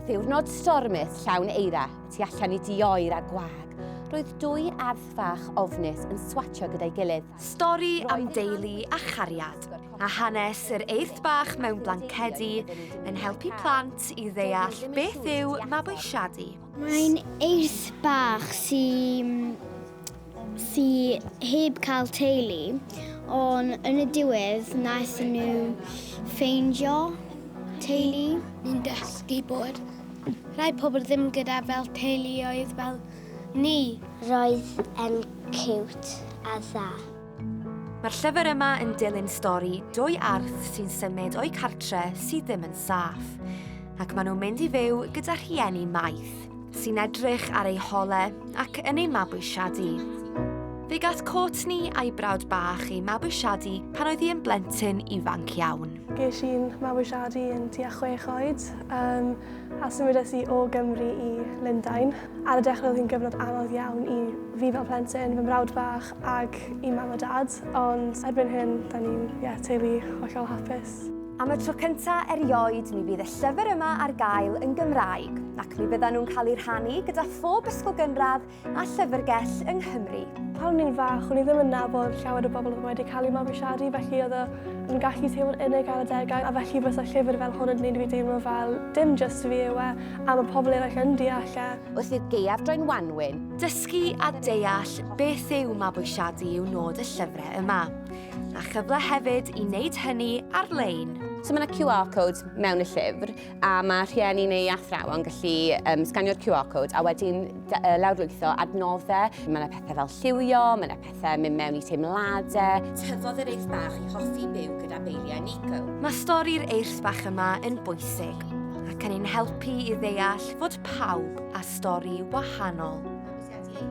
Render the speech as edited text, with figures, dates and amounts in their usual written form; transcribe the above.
ddiwrnod stormus llawn eira, y tu allan i dŷ oer a gwag, roedd dwy arth fach ofnus yn swatio gyda'i gilydd. Stori am deulu a chariad, a hanes yr eirth bach mewn blancedi yn helpu plant i ddeall beth yw mabwysiadu. Mae'n eirth bach sy'n sy heb cael teulu, ond yn y diwedd wnaethon nhw ffeindio teulu. Ni'n dysgu bod rhai pobl ddim gyda fel teuluoedd fel ni. Roedd e'n ciwt a dda. Mae'r llyfr yma yn dilyn stori dwy arth sy'n symud o'u cartre sydd ddim yn saff, ac maen nhw'n mynd i fyw gyda rhieni maeth, sy'n edrych ar eu hole ac yn eu mabwysiadu. Fe gath Courtney a'i brawd bach eu mabwysiadu pan oedd hi yn blentyn ifanc iawn. Ges i'n mabwysiadu yn tua chwech oed, um, a symudes i o Gymru i Lundain. Ar y dechrau oedd hi'n gyfnod anodd iawn i fi fel plentyn, fy mrawd bach ag i mam a dad, ond erbyn hyn, da ni'n yeah, teulu hollol hapus. Am y tro cynta erioed, mi fydd y llyfr yma ar gael yn Gymraeg, ac mi fyddan nhw'n cael eu rhannu gyda phob ysgol gynradd a llyfrgell yng Nghymru. Pan o'n i'n fach, o'n i ddim yn nabod llawer o bobl oedd wedi cael eu mabwysiadu, felly oedd o yn gallu teimlo'n unig ar adegau, a felly fysa llyfr fel hwn yn gwneud i fi deimlo fel dim jyst fi yw e, a mae pobl eraill yn deall e. Wrth i'r gaeaf droi'n wanwyn. Dysgu a deall beth yw mabwysiadu yw nod y llyfrau yma, a chyfle hefyd i wneud hynny ar-lein. So mae yna QR codes mewn y llyfr, a mae rhieni neu athrawon gallu um, sganio'r QR code a wedyn lawrlwytho adnoddau. Mae yna pethau fel lliwio, mae yna pethau mynd mewn i teimladau. Tyfodd yr eirth bach i hoffi byw gyda Bailey a Nico. Mae stori'r eirth bach yma yn bwysig ac yn ein helpu i ddeall fod pawb â stori wahanol.